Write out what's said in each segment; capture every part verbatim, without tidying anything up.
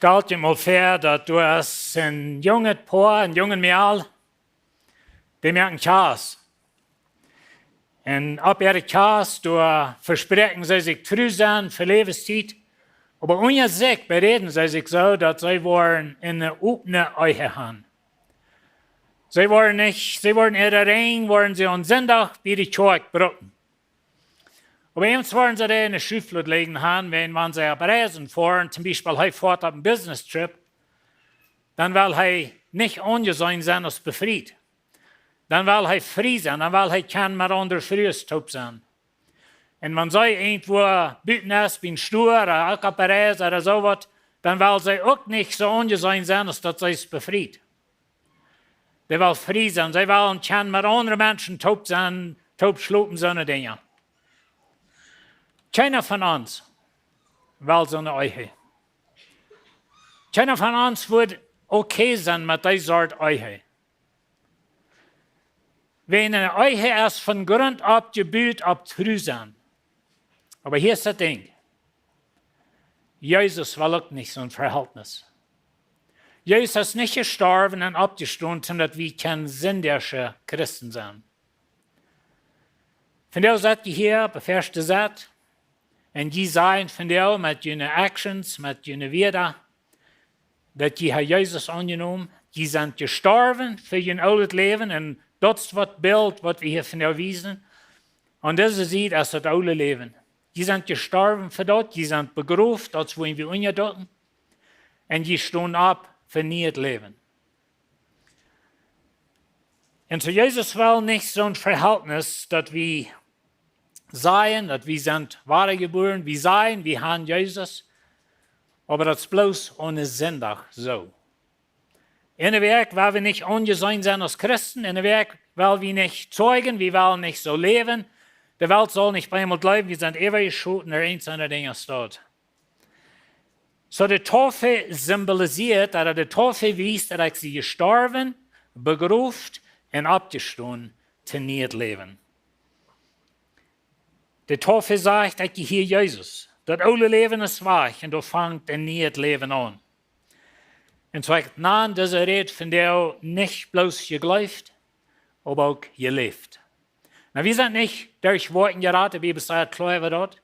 Stalt junt mol väa, daut doa es een junget Poa, een junget Mejal, dee moaken Kjast. Un opp äare Kjast, doa vespräakjen see sikj tru sennen fa Läwenstiet. Oba unja sikj beräden see sikj soo, daut see woaren eene opne Ehe han. See woaren nich, see woaren äare Rinj, woaren see aum Sindach bie de Kjoakj brucken. Oba eemol woaren see dee enne Schuflod läajen han, wan, wan see opp Reisen foaren, toom Biespel hee foat opp een business trip, dan well hee nich aunjeseenen sennen aus befriet. Dan well hee frie sennen, dan well hee kjennen met aundre Frues toop sennen. Un wan see irjentwua buten es, bie een Stua, ooda uk opp Reis, ooda soo waut, dan well see uk nich soo aunjeseenen sennen aus daut see es befriet. Dee well frie sennen, see well kjennen met aundre Menschen toop sennen, toop schlopen, soone Dinja. Kjeena von ons well soone Ehe. Kjeena von ons wudd okay sennen met dee Sort Ehe. Wan eene Ehe es von Grunt opp jebut opp tru sennen. Oba hia es daut Dinkj. Jesus well uk nich soon Vehältnis. Jesus es nich jestorwen un oppjestonen, daut wie kjennen sindische Christen sennen. Vondoag sett jie hia opp de ieeschte Sied, un jie sajen vondoag met june actions, met june Wieed, daut jie haben Jesus aunjenomen. Jie sent jestorwen fa jun oolet Läwen, un daut es waut Bilt, waut wie hia vondoag wiesen. Aun dise Sied es daut oole Läwen. Jie sent jestorwen fa daut, jie sent begroft, daut es wua wie unjadukjen. Un jie stonen opp fa nieet Läwen. Un soo Jesus well nich soon Vehältnis, daut wie sajen, daut wie sent wadajebuaren, wie sajen, wie haben Jesus, oba daut es bloos aum Sindach soo. Enne Wäakj woa wie nich aunjeseenen sennen aus Christen, enne Wäakj woa wie nich zeijen, wie wellen nich soo läwen. De Welt saul nich bie ons jleewen, wie sent äwajestooten, ea eent soone Dinja steit. Soo de Taufe symbolisieet, daut de Taufe wiest, daut ekj sie jestorwen, begroft un oppjestonen to nieet Läwen. De Taufe sajcht, ekj jehia Jesus. Daut oole Läwen es wajch un doa fangt een nieet Läwen aun. Un soo ekj naun dise Räd vondoag nich bloos jegleeft, oba uk jeläft. Nu, wie sent nich derch Woakjen jerat, de Bibel sajcht kloa äwa daut.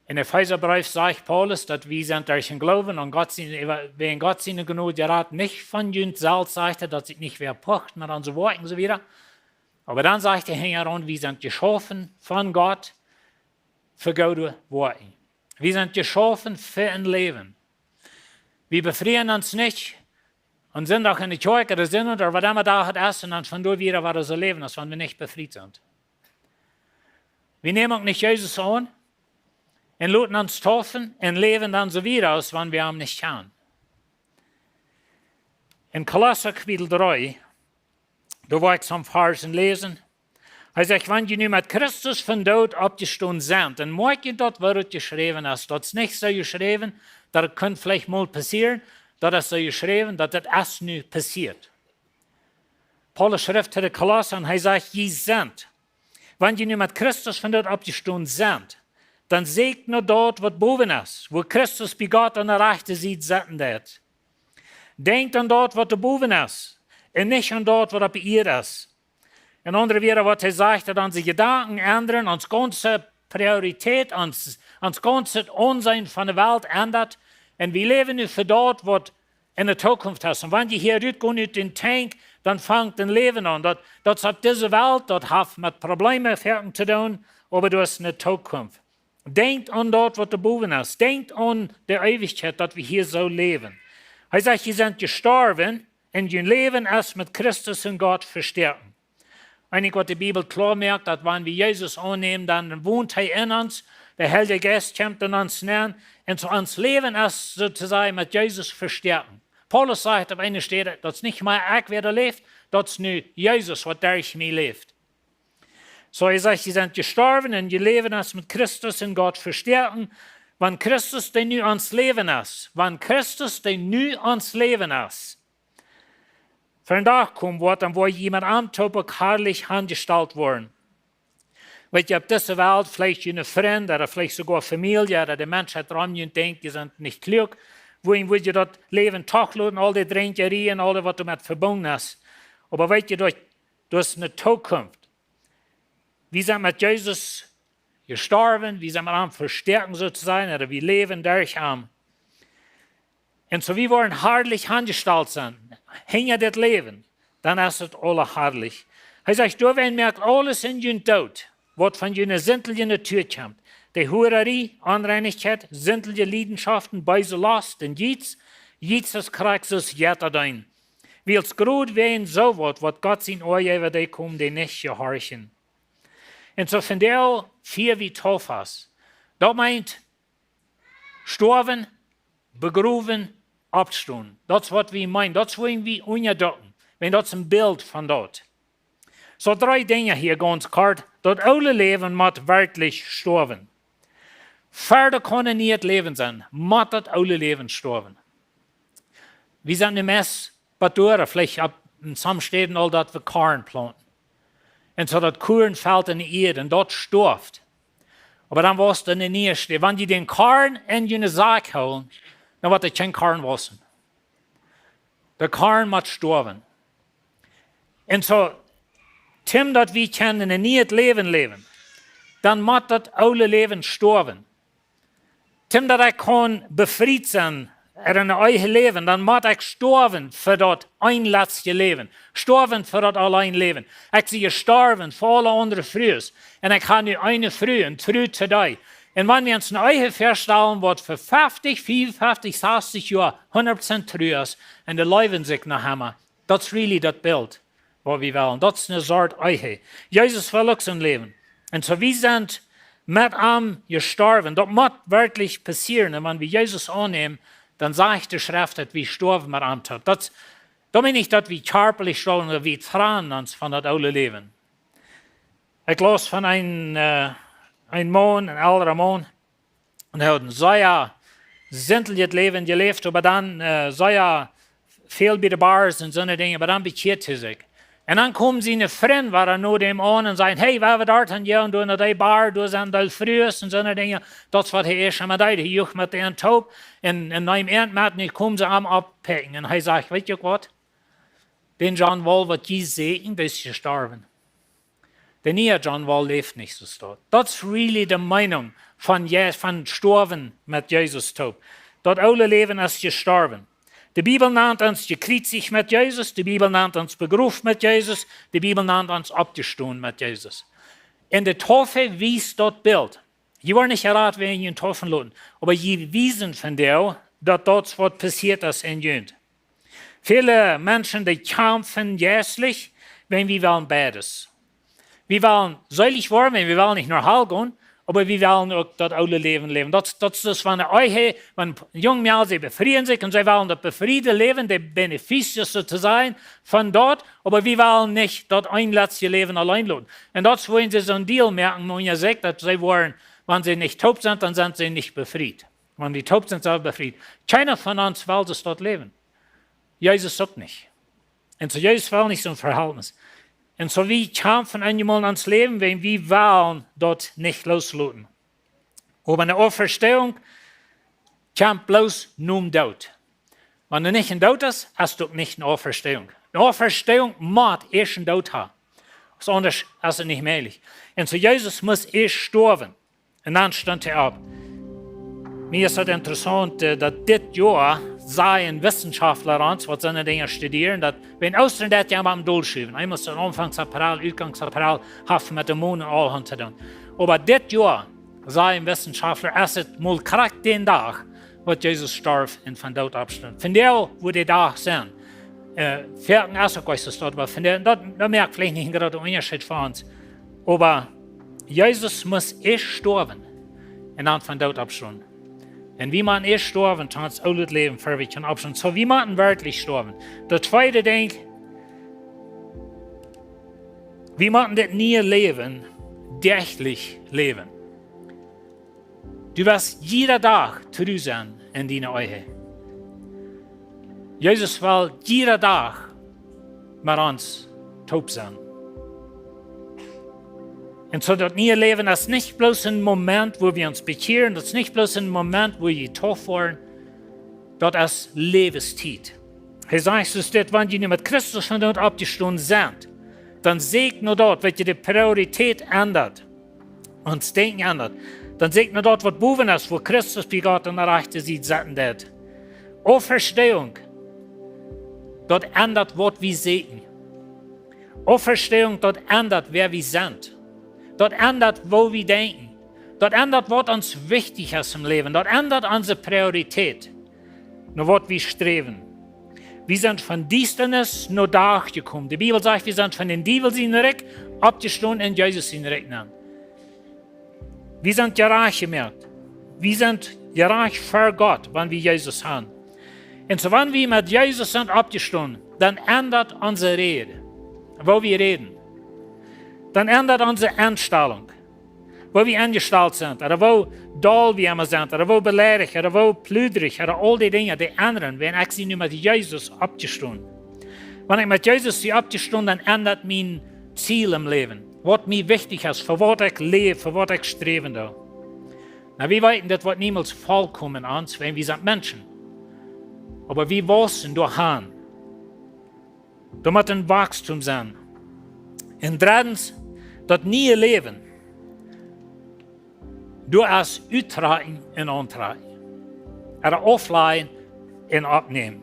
Em Efeesabreef sajcht Paulus, daut wie sent derch dän Gloowen aun Gott sien, wäajen Gott siene Jnod jerat, nich von junt selfst, sajcht hee, daut sikj nich wäa pucht met onse Woakjen un soo wieda. Oba dan sajcht hee hinjaraun, wie sent jeschaufen von Gott fa goode Woakjen. Wie sent jeschaufen fa een Läwen. Wie befrieen ons nich aun Sindach enne Kjoakj ooda Sindach ooda waut emma Dach daut es, un dan von doa wieda woaren soo läwen, aus wan wie nich befriet sent. Wie nämen uk nich Jesus aun un loten ons taufen un läwen dan soo wieda, aus wan wie am nich kjanen. En Kolossa Kapitel dree, doa woa ekj soone Varschen läsen. Hee sajcht, wan jie nu met Christus vom Doot oppjestonen sent, dan moakjt jie daut, woo daut jeschräwen es. Daut es nich soo jeschräwen, daut et kunn veleicht mol passieren. Daut es soo jeschräwen, daut et es nu passieet. Paulus schrift to de Kolossa un hee sajcht, jie sent, wan jie nu met Christus vom Doot oppjestonen sent, dan sieekjt no daut, waut bowen es, wua Christus bie Gott aun de rajchte Sied setten deit. Denkjt aun daut, waut doa bowen es, un nich aun daut, waut opp de Ieed es. En aundre Wieed, waut hee sajcht, daut onse Jedanken endren, ons gaunze Priorität, ons, ons gaunzet Aunseenen von de Welt endat, un wie läwen nu fa daut, waut enne Tookunft es. Un wan jie hia rutgonen ut dän Tank, dan fangt een Läwen aun. Daut, daut es opp dise Welt, daut haft met Probleemen foaken to doonen, oba doa es eene Tookunft. Denkjt aun daut, waut doa bowen es. Denkjt aun de Eewichkjeit, daut wie hia soo läwen. Hee sajcht, jie sent jestorwen un jun Läwen es met Christus en Gott vestoaken. Eejentlich waut de Bibel kloa moakt, daut wan wie Jesus aunnämen, dan wont hee en ons, de Heilje Jeist kjemt en ons nenn, un soo ons Läwen es, soo to sajen, met Jesus vestoaken. Paulus sajcht opp eene Städ, daut es nich mea ekj, waut doa läft, daut es nu Jesus, waut derch mie läft. Soo, hee sajcht, jie sent jestorwen un jun Läwen es met Christus en Gott vestoaken. Wan Christus, dee nu ons Läwen es, wan Christus, dee nu ons Läwen es, vondoag komen woat, dan woa jie met am toop uk harlich aunjestalt woaren. Weet jie, opp dise Welt veleicht june Frind ooda veleicht soogoa Famielje ooda de Menschheit rom junt denkjt, jie sent nich kluak, wuarom wudd jie daut Läwen toch loten, aul de Drinkjarie un aul daut, waut doamet vebungen es? Oba weet jie, doa, doa es eene Tookunft. Wie sent met Jesus jestorwen, wie sent met am vestoaken, soo to sajen, ooda wie läwen derch am. Un soo, wie woaren harlich aunjestalt sennen, hinja dit Läwen, dan es et aula harlich. Hee sajcht: "Doawäajen moakt aules en junt doot, waut von june sintliche Natua kjemt: de Hurarie, Onreinichkjeit, sintliche Liedenschoften, beese Lost un Jiets. Jiets es krakjt soo aus Jettadeenen. Wiels krakjt wäajen soo waut woat Gott sien Oaja äwa dee komen, dee nich jehorchen." Un soo, von doa fia wie Taufe. Daut meent stoawen, begrowen, oppstonen. Daut es waut wie meenen. Daut es waut wie unjadrucken. Wan daut es een Bilt von daut. Soo dree Dinja hia gaunz kort. Daut oole Läwen mott werkjlich stoawen. Ver daut kaun een nieet Läwen sennen, mott daut oole Läwen stoawen. Wie sent nu meist bie doa, veleicht opp, en some Städen aul, daut wie Korn plaunten. Un soo daut Korn felt en de Ieed un daut stoaft. Oba dan wausst doa een nieet Städ. Wan jie dän Korn en june Sakj hoolen, dan woat doa kjeen Korn wausen. Daut Korn mott stoawen. Un soo, toom daut wie kjennen een nieet Läwen läwen, dan mott daut oole Läwen stoawen. Toom daut ekj kaun befriet sennen en een eewjet Läwen, dan mott ekj stoawen fa daut een latste Läwen. Stoawen fa daut auleen Läwen. Ekj sie jestorwen fa aule aundre Frues. Un ekj hab nu eene Fru un tru to dee. Un wan wie ons een Ehe väastalen, waut fa feftich, fiefunfeftich, sastich Joa hundat Prozent tru es, un dee leewen sikj noch emma. Daut es really daut Bilt, waut wie wellen. Daut es eene Sort Ehe. Jesus well uk soo läwen. Un soo, wie sent met am jestorwen. Daut mott werkjlich passieren. Un wan wie Jesus aunnämen, dan sajcht de Schreft, daut wie stoawen met am toop. Daut, daut meent nich, daut wie kjarpalich stoawen, oba wie trannen ons von daut oole Läwen. Ekj laus von een, äh, een Maun, een elra Maun, un hee haud een sea sintlichet Läwen jeläft, oba dan, äh, sea väl bie de Bars un soone Dinja, oba dan bekjieed hee sikj. Un dan kjeemen siene Frind wada no däm aun un säden: "Hey, wie woaren doa han, jo, un doa no dee Bar, doa sent dee Frues un soone Dinja." Daut es waut hee ieescht emol deed. Hee juach met an toop un, un neem an met, un dan kjeemen see am oppikjen. Un hee säd: "Weet jie uk waut? Dän John Wall, waut jie säden, dee es jestorwen. De niea John Wall läft nich soo." Daut, daut es really de Meenunk von Je-, von stoawen met Jesus toop. Daut oole Läwen es jestorwen. De Bibel nant ons jekjriezicht met Jesus, de Bibel nant ons begroft met Jesus, de Bibel nant ons oppjestonen met Jesus. Un de Taufe wiest daut Bilt. Jie woaren nich jerat wäajen june Taufen loten, oba jie wiesen von doa, daut daut waut passieet es en junt. Väle Menschen, dee kjamfen jeistlich, wan wie wellen beides. Wie wellen seelich woaren, wan wie wellen nich no Hal gonen, oba wie wellen uk daut oole Läwen läwen. Daut, daut es, wan de Ehe, wan junge Männer, see befrieen sikj un see wellen daut befriede Läwen, de beneficios soo to sajen, von daut, oba wie wellen nich daut een latste Läwen auleen loten. Un daut es, wua see soon Deal moaken unja sikj, daut see woaren, wan see nich toop sent, dan sent see nich befriet. Wan wie toop sent, sent wie befriet. Kjeena von ons well daut läwen. Jesus uk nich. Un soo, Jesus well nich soon Vehältnis. Un soo, wie kjamfen eenjemol en ons Läwen, wan wie wellen daut nich loosloten. Oba eene Auferstehung kjemt bloos nom Doot. Wan doa nich een Doot es, es doa uk nich eene Auferstehung. Eene Auferstehung mott ieescht een Doot haben. Soo aundasch es et nich mäajlich. Un soo, Jesus must ieescht stoawen. Un dan stunt hee opp. Mie es daut interessaunt, äh, daut dit Joa sajen Wissenschaftler ons, waut soone Dinja studieren, daut wan Oostren dit Joa mau aum Dol schuwen, eemol es et Aunfangs April, Utgangs April, haft met de Moon un aul Haunt to doonen. Oba dit Joa, sajen Wissenschaftler, es et mol krakjt dän Dach, waut Jesus storf un von Doot oppstunt. Vondoag wudd de Dach sennen. Äh, foaken es uk, weetst du, daut, oba vondoag, daut, daut moakt veleicht nich eenen grooten Unjascheet fa ons. Oba Jesus must ieescht stoawen un dan von Doot oppstonen. Un wie motten ieescht stoawen, toom ons oolet Läwen, ver wie kjennen oppstonen. Soo, wie motten werkjlich stoawen. Daut tweede Dinkj, wie motten dit niee Läwen däachlich läwen. Du woascht jieda Dach tru sennen en diene Ehe. Jesus well jieda Dach met ons toop sennen. Un soo daut niee Läwen es nich bloos een Moment, wua wie ons bekjieren, daut es nich bloos een Moment, wua wie jedeept woaren, daut es Läwenstiet. Hee sajcht soo dit: Wan jie nu met Christus von doot oppjestonen sent, dan secht no daut, waut jie de Priorität endat, ons Denkjen endat. Dan secht no daut, waut bowen es, wua Christus bie Gott aun de rajchte Sied setten deit. Auferstehung, daut endat, waut wie seenen. Auferstehung, daut endat, wäa wie sent. Daut endat, woo wie denkjen. Daut endat, waut ons wichtich es em Läwen. Daut endat onse Priorität, no waut wie sträwen. Wie sent von Diestanis no Dach jekomen. De Bibel sajcht, wie sent von dän Diewel sien Rikj oppjestonen un Jesus sien Rikj nenn. Wie sent jerajcht jemoakt. Wie sent jerajcht ver Gott, wan wie Jesus han. Un soo, wan wie met Jesus sent oppjestonen, dan endat onse Räd, woo wie räden. Dan endat onse Enstalunk, woo wie enjestalt sent, ooda woo doll wie emma sent, ooda woo beleidicht, ooda woo pludrich, ooda aul dee Dinja, dee endren, wan ekj sie nu met Jesus oppjestonen. Wan ekj met Jesus sie oppjestonen, dan endat mien Ziel em Läwen. Waut mie wichtich es, fa waut ekj läw, fa waut ekj sträwen doo. Nu, wie weeten, daut woat niemols volkomen aun ons, wiels wie sent Menschen. Oba wie wausen doahan. Doa mott een Wachstum sennen. Un dreddens, daut niee Läwen, doa es uttrakjen un auntrakjen. Ooda auflajen un oppnämen.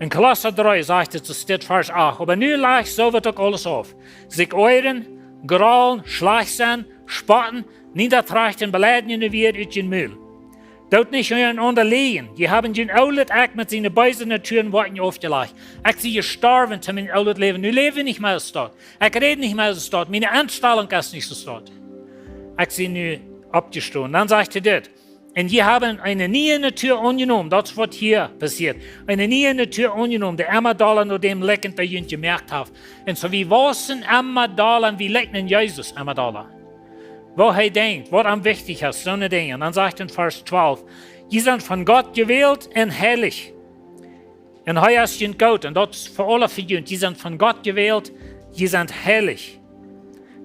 En Kolossa dree sajcht et, soo steit Varsch acht: Oba nu lajcht soo waut uk aules auf: Sikj oajren, graulen, schlajcht sennen, spotten, niedertrachten, beleidjen un wieda ut jun Mul. Doot nich unjarenaunda läajen. Jie haben jun oolet Ekj met siene beese Natua un Woakjen aufjelajcht. Ekj sie jestorwen to mien oolet Läwen. Nu läw ekj nich mea soo. Ekj räd nich mea soo. Miene Enstalunk es nich soo. Ekj sie nu oppjestonen. Dan sajcht hee dit: Un jie haben eene niee Natua aunjenomen. Daut es waut hia passieet. Eene niee Natua aunjenomen, dee emma dolla no däm likjt, dee junt jemoakt haft. Un soo, wie wausen emma dolla un wie likjnen Jesus emma dolla. Woo hee denkjt, waut am wichtich es, soone Dinja. Un dan sajcht en Varsch twalf: Jie sent von Gott jewält un heilich. Un hee es junt goot, un daut es fa aule, fa junt. Jie sent von Gott jewält, jie sent heilich.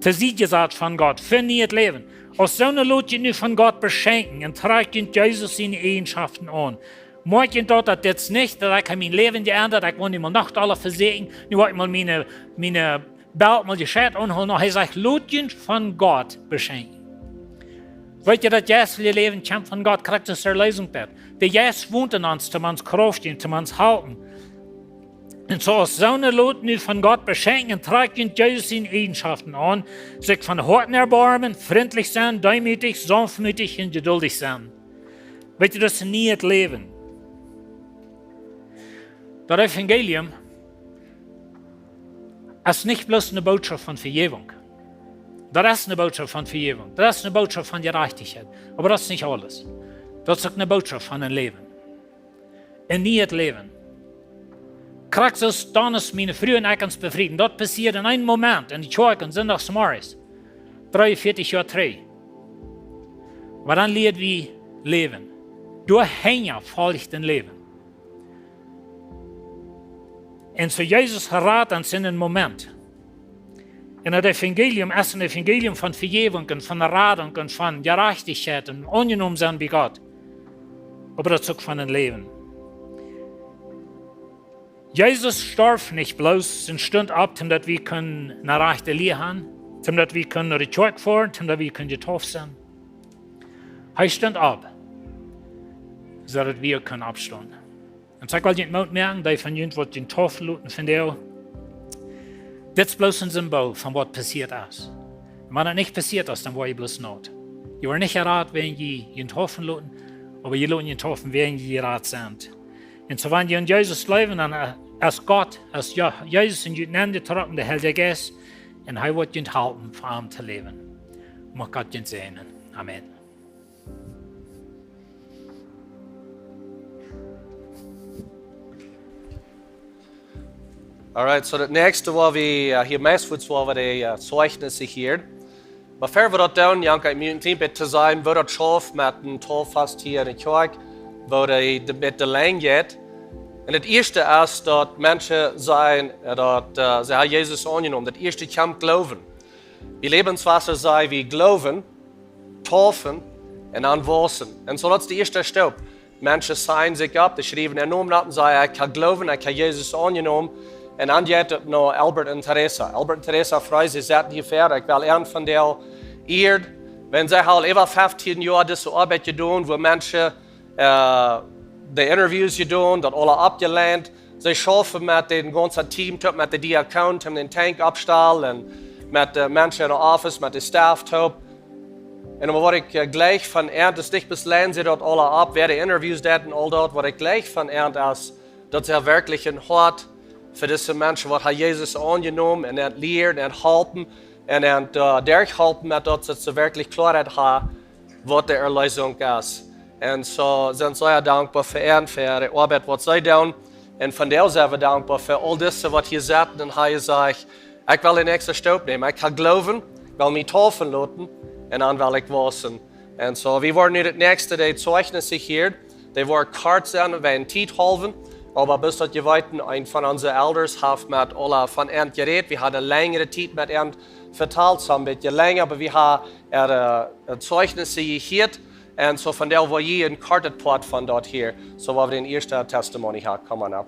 To Sied jesat von Gott, fa nieet Läwen. Aus soone lot junt nu von Gott beschenkjen un trakjt junt Jesus siene Eajenschoften aun. Moakt junt daut, daut dit nich, daut ekj hab mien Läwen jeendat, ekj woa nu mol noch dolla vesieekjen, nu woa ekj mol miene, miene Belt mol jescheit aunhoolen. Nä, hee sajcht, lot junt von Gott beschenkjen. Weet jie, daut jeistelje Läwen kjemt von Gott, krakjt aus Erlösung daut. De Jeist wont en ons, toom ons Krauft jäwen, toom ons halpen. Un soo aus soone lot nu von Gott beschenkjen un trakjt junt Jesus siene Eajenschoften aun, sikj von Hoaten erboarmen, frintlich sennen, deemootich, saunftmootich un jeduldich sennen. Weet jie, daut es een nieet Läwen. Daut Evangelium es nich bloos eene Botschaft von Vejäwunk. Daut es eene Botschaft von Vejäwunk. Daut es eene Botschaft von Jerajchtichkjeit. Oba daut es nich aules. Daut es uk eene Botschaft von een Läwen. Een nieet Läwen. Krakjt soo aus Donnes, miene Fru un ekj ons befrieden. Daut passieed en een Moment, en de Kjoakj, en Sindachs zemorjes. Dreeunvieetich Joa trigj. Oba dan lieed wie läwen. Doahinja folcht een Läwen. Un soo Jesus rat ons en een Moment. Un daut Evangelium es een Evangelium von Vejäwunk un von Radunk un von Jerajchtichkjeit un aunjenomen sennen bie Gott. Oba daut es uk von een Läwen. Jesus storf nich bloos un stunt opp, toom daut wie kunnen ne rajchte Lia han, toom daut wie kunnen no de Kjoakj foaren, toom daut wie kunnen jedeept sennen. Hee stunt opp, soo daut wie kunnen oppstonen. Un soo ekj well junt Moot moaken, dee von junt waut junt deepen loten vondoag. Dit es bloos een Simbool von waut passieet es. Un wan daut nich passieet es, dan woa jie bloos naut. Jie woaren nich jerat, wan jie junt deepen loten, oba jie loten junt deepen, wan jie jerat sent. Un soo wan jie aun Jesus jleewen, dan, äh, es Gott, es Jo-, Jesus en junt nenjetrocken, de Heilje Jeist, un hee woat junt halpen, fa am to läwen. Mucht Gott junt säajnen. Amen. Alright, soo daut näakjste, waut wie, äh, hia meist fa, waut wie de, äh, Zeijnisse hieren. Oba ea wie daut doonen, jank ekj mie een kjlien bät to sajen, woo daut schauft met een Deepfast hia en de Kjoakj, woo daut, daut met de Lenj jeit. Un daut ieeschte es daut Menschen sajen, äh, daut, äh, see haben Jesus aunjenomen. Daut ieeschte kjemt Gloowen. Wie Lebenswasser sei, wie Gloowen, Taufen un dan wausen. Un soo daut es de ieeschte Stoop. Menschen signen sikj opp, dee schriewen äa Nomen opp un sajen: "Ekj ha Gloowen, ekj ha Jesus aunjenomen." Un dan jeit et no Albert un Teresa. Albert un Teresa Frey, see sitten hia ver, ekj well an von dee Ieed. Wan see aul äwa feftieen Joa dise Oabeit jedonen, wua Menschen, äh, de Interviews jedonen, daut aula oppjeleent. See schaufen met daut gaunze Team, uk met de Diakonen, om dän Tank oppstalen un met de Menschen em Office, met de Staff toop. Un waut ekj, äh, jleich von an, es nich bloos leenen see daut aula opp, wäa de Interviews deed un aul daut, waut ekj jleich von an es, daut see werkjlich een Hoat fa dise Menschen, waut ha Jesus aunjenomen un an lieren un halpen un an, äh, derchhalpen met daut see werkjlich Kloaheit ha, waut de Erleesunk es. Un soo sent see sea dankboa fa an, fa de Oabeit waut see doonen. Un von dee sent wie dankboa fa aul dise waut hia sitten un hia sajen: "Ekj well de näakjste Stoop nämen. Ekj ha Gloowen, ekj well mie taufen loten un dan well ekj wausen." Un soo, wie woaren nu daut näakjste, de Zeugnis hia. Dee woat kort sennen, wäajen Tiet haulwen. Oba bloos daut jie weeten, een von onse Elders haft met aula von an jerät. Wie hauden eene lenjre Tiet met an vetalt, soo een bät lenja, oba wie haben äa, äh, Zeugnis jehieet. Un soo von doa woa jie een kortet Poat von daut hieren. Soo woa wie dän ieeschten Testimony haben. Come on up.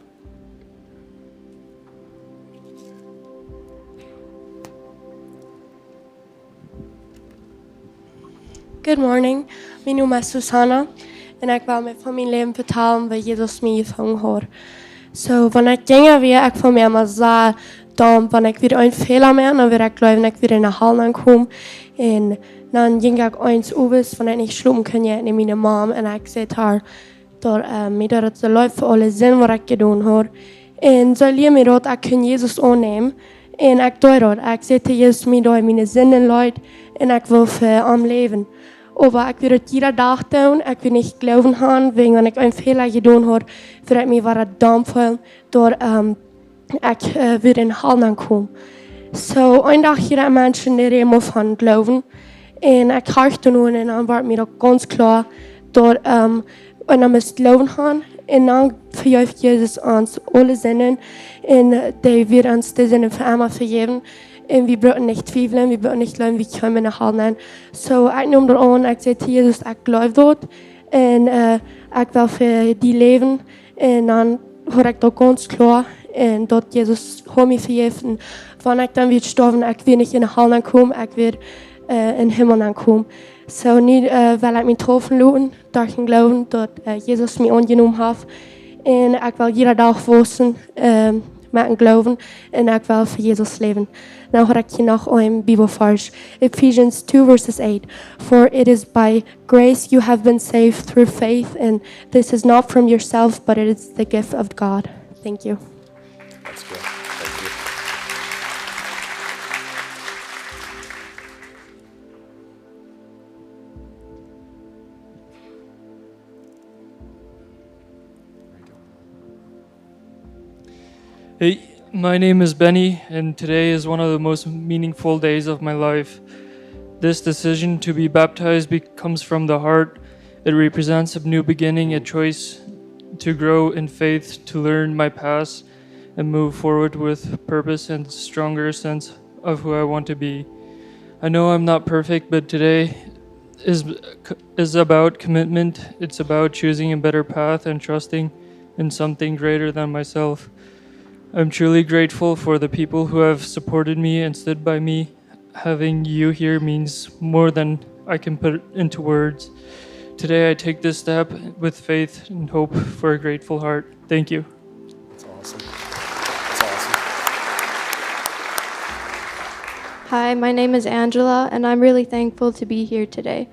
Good morning. Mien Nomen es Susanna un ekj well mie von mien Läwen vetalen, woo Jesus mie jefungen haud. Soo, wan ekj jinja wia, ekj feeld mie emma soo domm, wan ekj wada een Fäla moak, dan wudd ekj jleewen, ekj wudd enne Hal aunkomen. Un dan jinkj ekj eent Owes, wan ekj nich schlopen kunn, no miene Mom un ekj säd to äa, daut, äh, mie deed daut soo leet fa aule Sind waut ekj jedonen haud. Un see lieed mie daut ekj kunn Jesus aunnämen. Un ekj deed daut. Ekj säd to Jesus, mie deeden miene Sinden leet un ekj wull fa am läwen. Oba ekj wudd daut jieda Dach doonen, ekj wudd nich Gloowen haben, wäajen wan ekj een Fäla jedonen haud, wudd ekj mie wada domm feelen, daut, ähm, ekj, äh, wudd enne Hal aunkomen. Soo, een Dach hieed ekj Menschen dee räden von Gloowen. Un ekj horcht doano un dan wort mie uk gaunz kloa, daut, ähm, wie motten Gloowen haben. Un dan vejeft Jesus ons aule Sinden. Un, äh, dee woat ons de Sinden fa emma vejäwen. Un wie brucken nich twiewlen, wie brucken nich jleewen, wie kjeemen enne Hal nenn. Soo, ekj neem daut aun, ekj säd to Jesus, ekj jleew daut. Un, äh, ekj well fa die läwen. Un dan wort ekj daut gaunz kloa. Un daut Jesus haud mie vejäft. Un wan ekj dan wudd stoawen, ekj wudd nich enne Hal aunkomen, ekj wudd, äh, em Himmel aunkomen. Soo nu, äh, well ekj mie taufen loten, derch dän Gloowen, daut, äh, Jesus mie aunjenomen haft. Un ekj well jieda Dach wausen, ähm, met dän Gloowen. Un ekj well fa Jesus läwen. Dan hab ekj hia noch een Bibelvers. Ephesians two verses eight. "For it is by grace you have been saved through faith, and this is not from yourself, but it is the gift of God." Thank you. That's good. Thank you. Hey, my name is Benny, and today is one of the most meaningful days of my life. This decision to be baptized be-, comes from the heart. It represents a new beginning, a choice to grow in faith, to learn my past, and move forward with purpose and stronger sense of who I want to be. I know I'm not perfect, but today is, is about commitment. It's about choosing a better path and trusting in something greater than myself. I'm truly grateful for the people who have supported me and stood by me. Having you here means more than I can put into words. Today I take this step with faith and hope for a grateful heart. Thank you. That's awesome. That's awesome. Hi, my name is Angela, and I'm really thankful to be here today.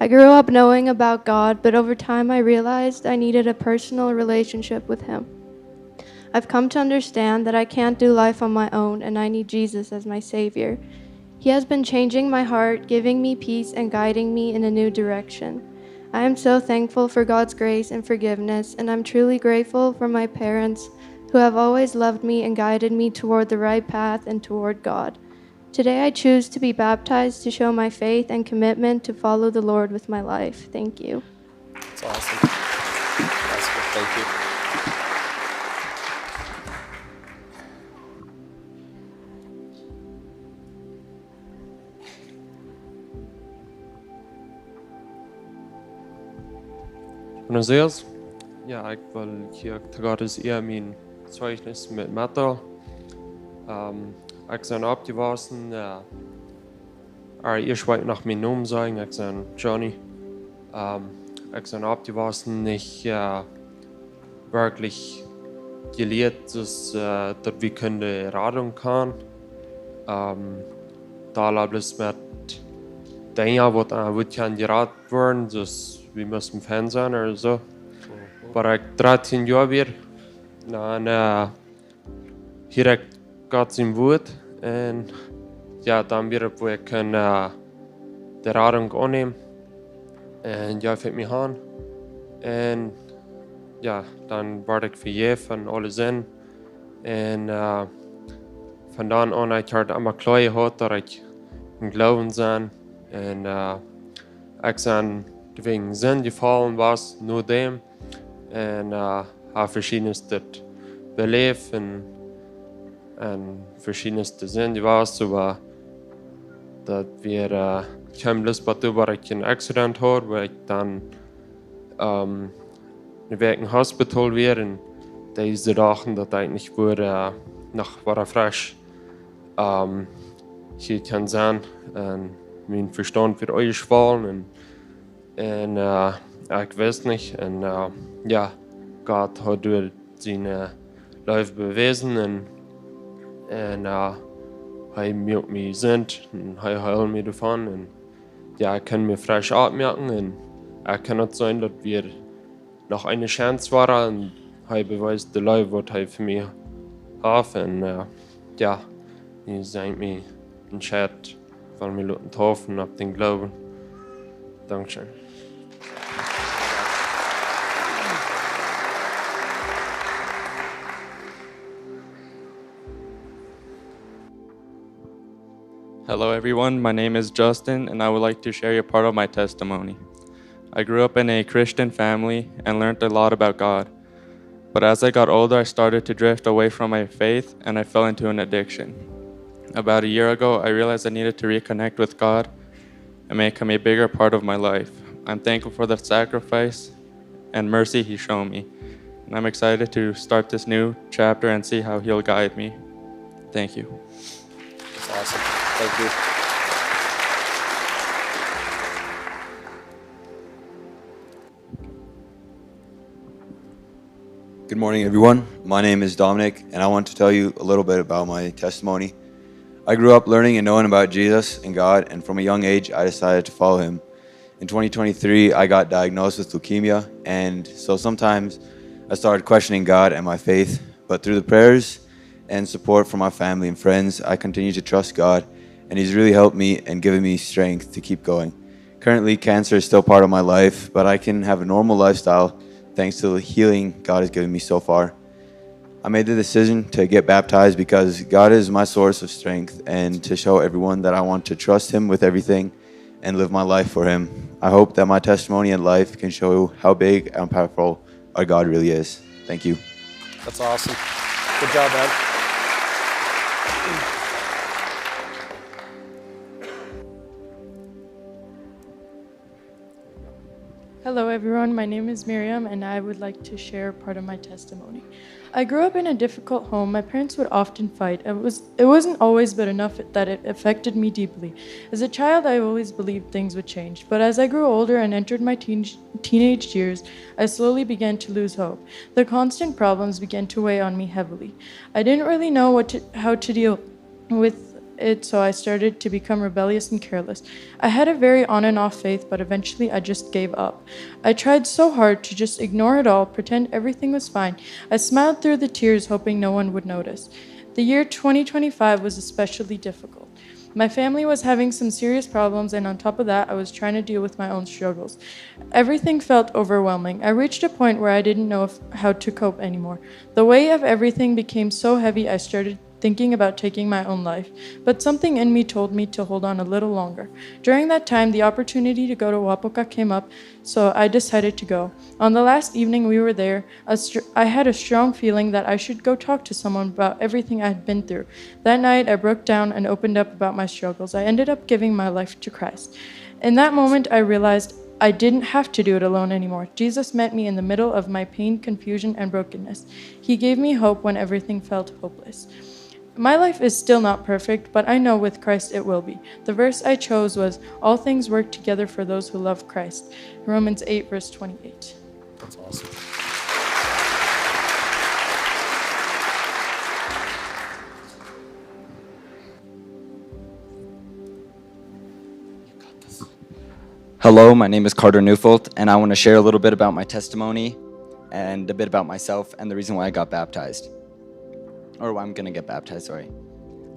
I grew up knowing about God, but over time I realized I needed a personal relationship with Him. I've come to understand that I can't do life on my own, and I need Jesus as my Savior. He has been changing my heart, giving me peace, and guiding me in a new direction. I am so thankful for God's grace and forgiveness, and I'm truly grateful for my parents who have always loved me and guided me toward the right path and toward God. Today I choose to be baptized to show my faith and commitment to follow the Lord with my life. Thank you. That's awesome. That's good. Thank you. Buenos Aires. Ja, ekj well hia to Gott es Ea mien Zeichnis met Metal. Ähm, ekj sie oppjewossen, äh, ea ekj noch mienen Nomen saj, ekj sie Johnny. Ähm, ekj sie oppjewossen, nich, äh, werkjlich jelieet, daut, äh, daut wie kunnen Radunk han. Ähm, doa bloos met Dinja, waut, äh, waut kaun jerat woaren, daut wie musten Fan sennen ooda soo. Oba ekj dartieen Joa wia, dan, äh, hia ekj Gott sien Wort. Un jo, dan wia et, woo ekj kunn, äh, de Radunk aunnämen. Un jo, funk mie aun. Un jo, dan wort ekj vejäft von aule Sind. Un, äh, von dan aun, ekj haud emma kloa jehaut, daut ekj em Gloowen sie. Un, äh, ekj sie wäajen Sind jefollen wia, no däm. Un, äh, hab veschiednet beläft un, un veschiedne Sind wia, oba daut wia, äh, kjeem bloos bat doa, wua ekj een Accident haud, wua ekj dan, ähm, eene Wäakj em Hospital wia un dee dochten, daut ekj nich wudd, äh, noch wada fresch, ähm, hia kaun sennen. Un mien Vestaunt wia utjeschwollen un Un, äh, ekj wist nich. Un, äh, jo, Gott haud doa siene Leew bewäsen un, un, äh, hee muak mie jesunt un hee heeld mie doavon. Un jo, ekj kunn mie fresch oppmoaken un ekj kunn daut seenen, daut wia noch eene Chance wia un hee bewiest de Leew, waut hee fa mie haud. Un, äh, jo, nu sie ekj mie entscheet, von mie loten deepen opp dän Gloowen. Dankscheen. Hello, everyone. My name is Justin, and I would like to share a part of my testimony. I grew up in a Christian family and learned a lot about God. But as I got older, I started to drift away from my faith and I fell into an addiction. About a year ago, I realized I needed to reconnect with God and make Him a bigger part of my life. I'm thankful for the sacrifice and mercy He showed me. And I'm excited to start this new chapter and see how He'll guide me. Thank you. That's awesome. Thank you. Good morning, everyone. My name is Dominic, and I want to tell you a little bit about my testimony. I grew up learning and knowing about Jesus and God, and from a young age, I decided to follow Him. In twenty twenty-three, I got diagnosed with leukemia, and so sometimes I started questioning God and my faith. But through the prayers and support from my family and friends, I continue to trust God, and He's really helped me and given me strength to keep going. Currently, cancer is still part of my life, but I can have a normal lifestyle thanks to the healing God has given me so far. I made the decision to get baptized because God is my source of strength and to show everyone that I want to trust Him with everything and live my life for Him. I hope that my testimony and life can show how big and powerful our God really is. Thank you. That's awesome. Good job, man. Hello, everyone. My name is Miriam, and I would like to share part of my testimony. I grew up in a difficult home. My parents would often fight. It was it wasn't always bad enough that it affected me deeply. As a child, I always believed things would change, but as I grew older and entered my teen, teenage years, I slowly began to lose hope. The constant problems began to weigh on me heavily. I didn't really know what to, how to deal with it, so I started to become rebellious and careless. I had a very on and off faith, but eventually I just gave up. I tried so hard to just ignore it all, pretend everything was fine. I smiled through the tears, hoping no one would notice. The year twenty twenty-five was especially difficult. My family was having some serious problems, and on top of that, I was trying to deal with my own struggles. Everything felt overwhelming. I reached a point where I didn't know if, how to cope anymore. The weight of everything became so heavy, I started thinking about taking my own life, but something in me told me to hold on a little longer. During that time, the opportunity to go to Wapoka came up, so I decided to go. On the last evening we were there, a str- I had a strong feeling that I should go talk to someone about everything I had been through. That night, I broke down and opened up about my struggles. I ended up giving my life to Christ. In that moment, I realized I didn't have to do it alone anymore. Jesus met me in the middle of my pain, confusion, and brokenness. He gave me hope when everything felt hopeless. My life is still not perfect, but I know with Christ it will be. The verse I chose was, "All things work together for those who love Christ." Romans eight, verse twenty-eight. That's awesome. Hello, my name is Carter Neufeld, and I want to share a little bit about my testimony and a bit about myself and the reason why I got baptized. Or why I'm going to get baptized, sorry.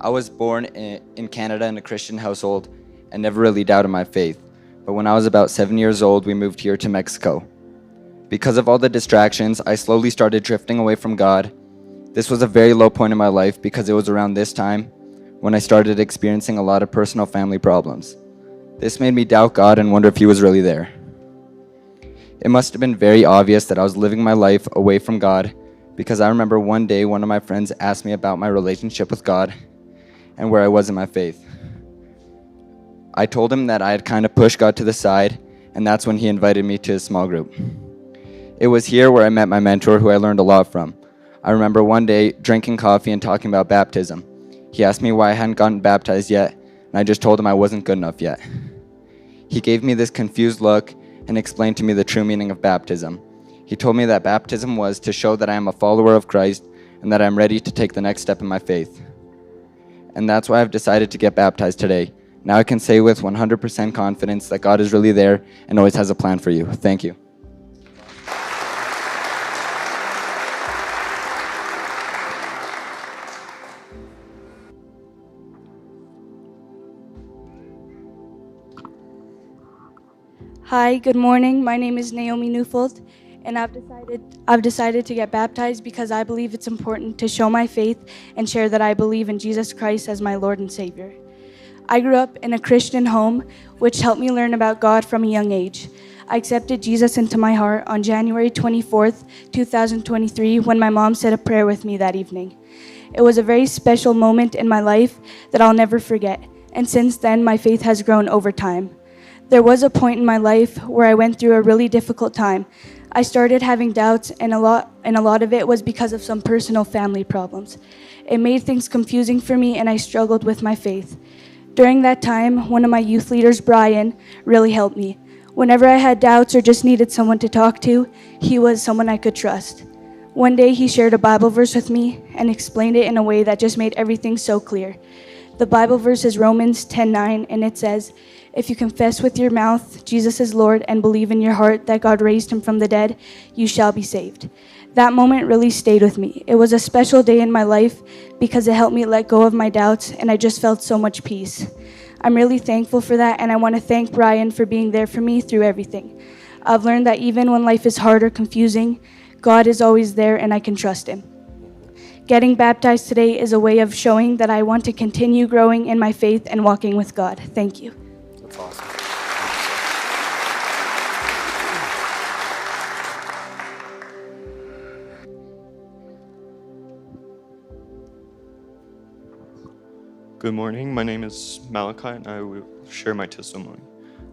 I was born in, in Canada in a Christian household and never really doubted my faith. But when I was about seven years old, we moved here to Mexico. Because of all the distractions, I slowly started drifting away from God. This was a very low point in my life because it was around this time when I started experiencing a lot of personal family problems. This made me doubt God and wonder if He was really there. It must have been very obvious that I was living my life away from God because I remember one day one of my friends asked me about my relationship with God and where I was in my faith. I told him that I had kind of pushed God to the side, and that's when he invited me to his small group. It was here where I met my mentor, who I learned a lot from. I remember one day drinking coffee and talking about baptism. He asked me why I hadn't gotten baptized yet, and I just told him I wasn't good enough yet. He gave me this confused look and explained to me the true meaning of baptism. He told me that baptism was to show that I am a follower of Christ and that I am ready to take the next step in my faith. And that's why I've decided to get baptized today. Now I can say with one hundred percent confidence that God is really there and always has a plan for you. Thank you. Hi, good morning. My name is Naomi Neufeld, and I've decided, I've decided to get baptized because I believe it's important to show my faith and share that I believe in Jesus Christ as my Lord and Savior. I grew up in a Christian home, which helped me learn about God from a young age. I accepted Jesus into my heart on January twenty-fourth, two thousand twenty-three, when my mom said a prayer with me that evening. It was a very special moment in my life that I'll never forget, and since then, my faith has grown over time. There was a point in my life where I went through a really difficult time. I started having doubts, and a lot, and a lot of it was because of some personal family problems. It made things confusing for me, and I struggled with my faith. During that time, one of my youth leaders, Brian, really helped me. Whenever I had doubts or just needed someone to talk to, he was someone I could trust. One day, he shared a Bible verse with me and explained it in a way that just made everything so clear. The Bible verse is Romans ten nine, and it says, "If you confess with your mouth Jesus is Lord and believe in your heart that God raised him from the dead, you shall be saved." That moment really stayed with me. It was a special day in my life because it helped me let go of my doubts, and I just felt so much peace. I'm really thankful for that, and I want to thank Brian for being there for me through everything. I've learned that even when life is hard or confusing, God is always there, and I can trust him. Getting baptized today is a way of showing that I want to continue growing in my faith and walking with God. Thank you. That's awesome. Good morning, my name is Malachi, and I will share my testimony.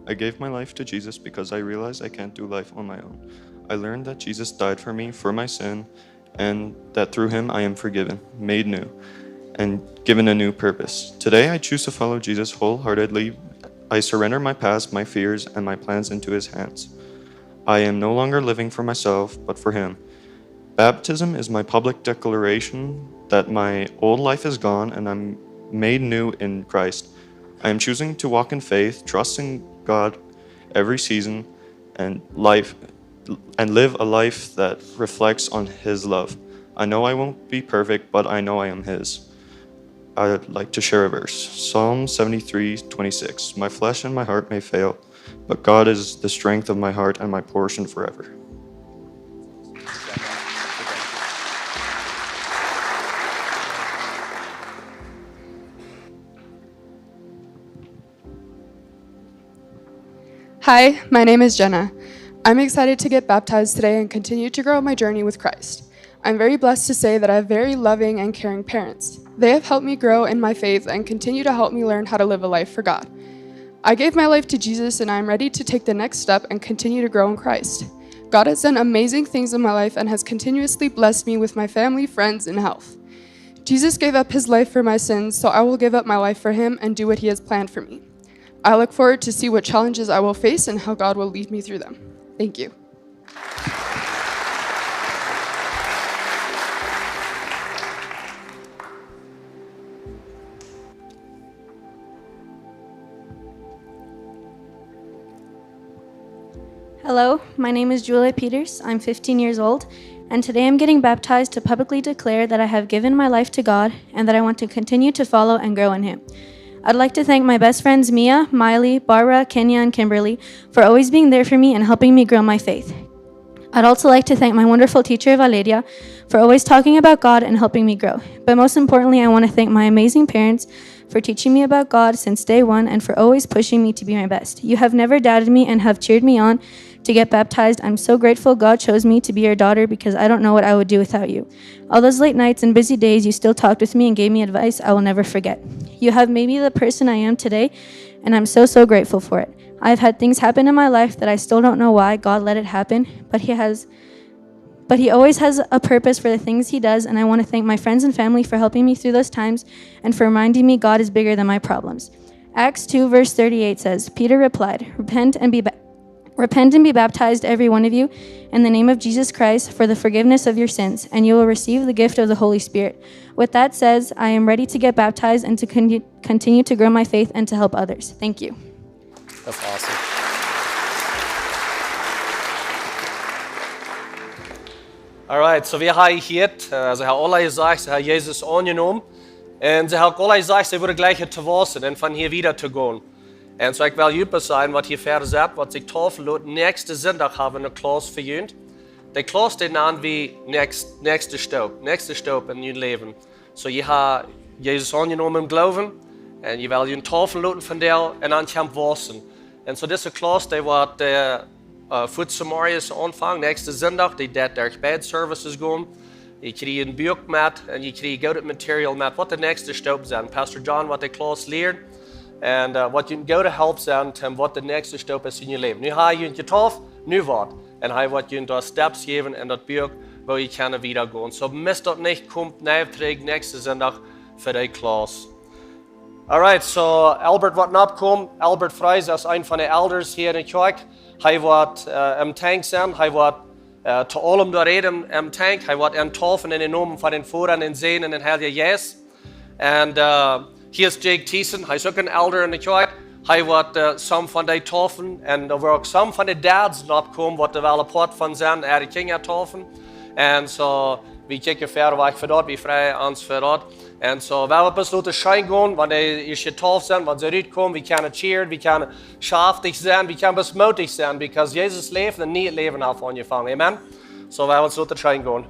I gave my life to Jesus because I realized I can't do life on my own. I learned that Jesus died for me, for my sin, and that through him I am forgiven, made new, and given a new purpose. Today I choose to follow Jesus wholeheartedly. I surrender my past, my fears, and my plans into his hands. I am no longer living for myself, but for him. Baptism is my public declaration that my old life is gone and I'm made new in Christ. I am choosing to walk in faith, trusting God every season and life, and live a life that reflects on his love. I know I won't be perfect, but I know I am his. I'd like to share a verse. Psalm seventy-three twenty-six. "My flesh and my heart may fail, but God is the strength of my heart and my portion forever." Hi, my name is Jenna. I'm excited to get baptized today and continue to grow my journey with Christ. I'm very blessed to say that I have very loving and caring parents. They have helped me grow in my faith and continue to help me learn how to live a life for God. I gave my life to Jesus and I am ready to take the next step and continue to grow in Christ. God has done amazing things in my life and has continuously blessed me with my family, friends, and health. Jesus gave up his life for my sins, so I will give up my life for him and do what he has planned for me. I look forward to see what challenges I will face and how God will lead me through them. Thank you. Hello, my name is Julia Peters. I'm fifteen years old, and today I'm getting baptized to publicly declare that I have given my life to God and that I want to continue to follow and grow in Him. I'd like to thank my best friends Mia, Miley, Barbara, Kenya, and Kimberly for always being there for me and helping me grow my faith. I'd also like to thank my wonderful teacher, Valeria, for always talking about God and helping me grow. But most importantly, I want to thank my amazing parents for teaching me about God since day one and for always pushing me to be my best. You have never doubted me and have cheered me on to get baptized. I'm so grateful God chose me to be your daughter because I don't know what I would do without you. All those late nights and busy days, you still talked with me and gave me advice I will never forget. You have made me the person I am today, and I'm so, so grateful for it. I've had things happen in my life that I still don't know why God let it happen, but He has but He always has a purpose for the things He does, and I want to thank my friends and family for helping me through those times and for reminding me God is bigger than my problems. Acts two, verse thirty-eight says, Peter replied, Repent and be ba- Repent and be baptized, every one of you, in the name of Jesus Christ for the forgiveness of your sins, and you will receive the gift of the Holy Spirit. With that said, I am ready to get baptized and to con- continue to grow my faith and to help others. Thank you. That's awesome. Alright, so wie haben hia, äh, see haben aule jesajcht, see haben Jesus aunjenomen. Un see haben uk aule jesajcht, see wudden jlikjen to wausen un von hia wieda to gonen. Un so ekj well junt sajen, waut hia ver sett, waut sikj deepen lot, näakjsten Sindach haben wie eene Klauss fa junt. De Klauss, dee nanen wie näakjst-, näakjste Stoop, näakjste Stoop en jun Läwen. So, jie haben Jesus aunjenomen em Gloowen un jie wellen junt deepen loten von däm un aun am wausen. Un so dise Klauss, dee woat, äh, äh, vondoag zemorjes aunfangen, näakjsten Sindach, dee deit derch beid Services gonen. Jie kjrieen een Buak met un jie kjrieen goodet Material met, waut de näakjste Stoop sent. Pastor John woat de Klauss lieren un, äh, waut junt eene goode Help sent, un waut de näakjste Stoop es en jun Läwen. Nu hab jie junt deepen, nu woat. Un hee woat junt doa Steps jäwen en daut Buak, woo jie kjennen wieda gonen. So, misst daut nich, komt nie trigj näakjsten Sindach fa de Klauss. Alright, so Albert woat nokomen. Albert Freis es een von de Elders hia en de Kjoakj. Hee woat, äh, em Tankj sennen. Hee woat, äh, to aulem doa räden em Tankj. Hee woat an deepen en dän Nomen von dän Voda un dän Sän un dän Heiljen Jeist. Un, äh, hia es Jake Thiessen. Hee es uk een Elder en de Kjoakj. Hee woat, äh, some von dee deepen. Un doa woaren uk some von de Dads nokomen, waut doa wel een Poat von sent, äare Kjinja deepen. Un so, wie kjikjen ver wajch fa daut, wie frei ons fa daut. Un so, wie woaren bloos loten scheen gonen, wan dee ieescht deepen sent, wan see rutkomen, wie kjennen cheeren, wie kjennen schaftich sennen, wie kjennen bloos moodich sennen, because Jesus läft un een nieet Läwen haft aunjefongen. Amen. So, wie woaren ons loten scheen gonen.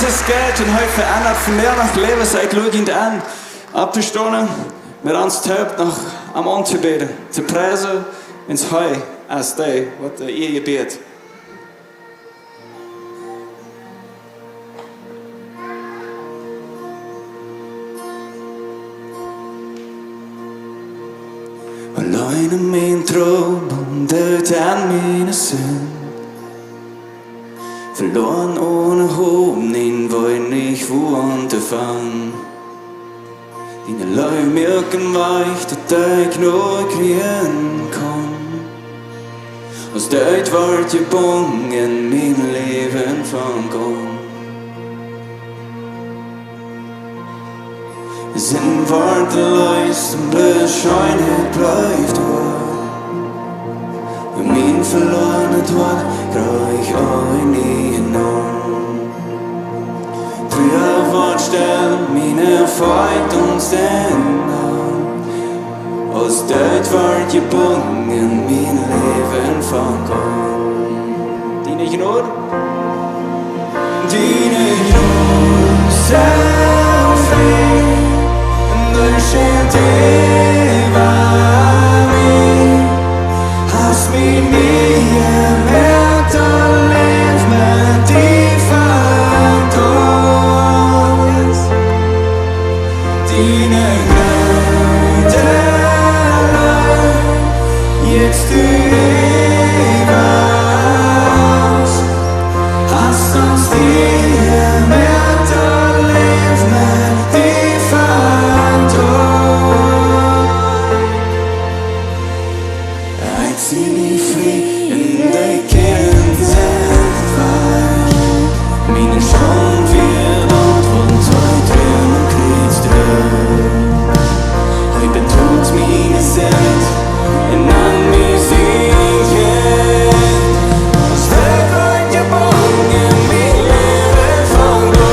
Es jeit un hee veendat vondoag noch Läwes. Ekj lod junt en, opptostonen, met ons toop noch am auntobäden, to priesen, wiels hee es dee, waut de Ea jebieet. Auleen en mienen Trubbel, doot en miene Sind. Veloaren onen Hopninj, weet nich wua auntofangen. Diene Leew moakt een Wajch, daut ekj no kjrieen kaun. Aus daut wort jebungen, mien Läwen fangt aun. Sind wort jeläst un bloos Scheenheit blift äwa. Un mien veloarenet Hoat kjricht een nieen Nomen. Trua wort stell, miene Feet un Stäna. Aus daut wort jebungen, mien Läwen fangt aun. Diene Jnod. Diene Jnod, selfie, un dee schient äwa mie. Hast mie nie jemoakt, daut Läwen met die fangt aun. Diene Jnod, Leew, jetzt du äwa ons. Hast ons nie jemoakt, daut Läwen met die fangt aun. Ekj sie frie un ekj kin sennen frei. Miene Schult wia daut, waut hee droag aum Kjriez droag. Hee betolt miene Sind un aun mie sien Jelt. Aus daut wort jebungen, mien Läwen fangt aun.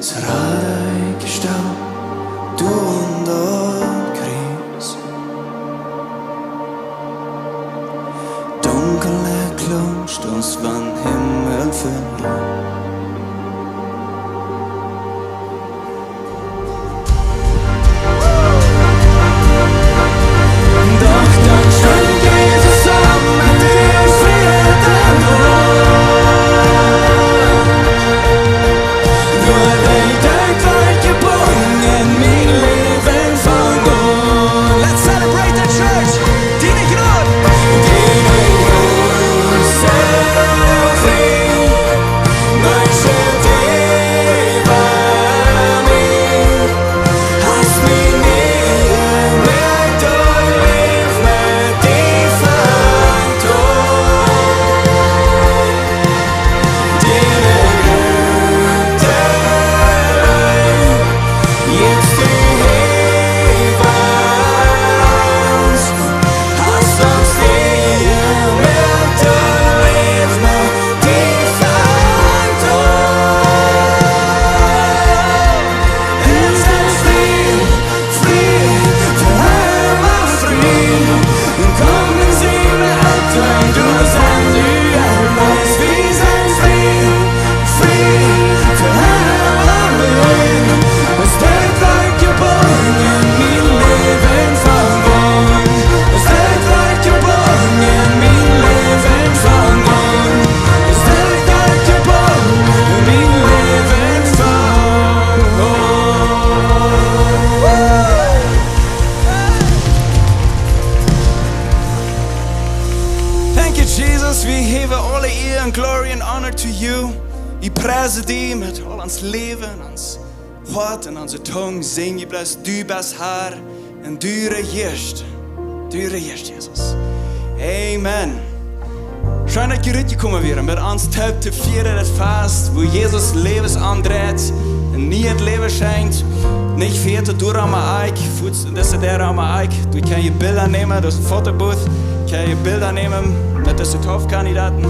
Ons Rada jestalt, du aun daut Kjriez. Dunkelheit kjlunjt ons von Himmel veloaren. Doch dan stunt Jesus opp met de Fräd en Hoat. Doa deed ekj jebungen, mien Läwen fangt aun. Let's celebrate the church. Diene Jnod. Diene Jnod, selfie. Thank you, Jesus. We give all the honor and glory and honor to you. Wie priesen die met aul ons Läwen, ons Hoat un onse Tung, sinj wie bloos: Du best Har un du rejieescht. Du rejieescht, Jesus. Amen. Scheen, daut jie rutjekomen wieren, met ons toop to fieren daut Fast, wua Jesus Läwes aundreit un nie daut Läwen schenkjt. Nich vejäten, doa aum Ekj, fuats, daut es doa aum Ekj. Doa kjenn jie Bilda nämen, daut es een Fotobooth. Kjenn jie Bilda nämen met dise Taufkandidaten.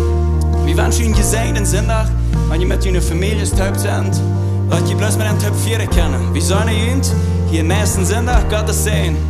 Wie wenschen junt een jesäajenden Sindach. Wan jie met june Famieljes toop sent, lot jie bloos met an toop fieren kjennen. Wie seenen junt hia näakjsten Sindach. Gottes Säajen.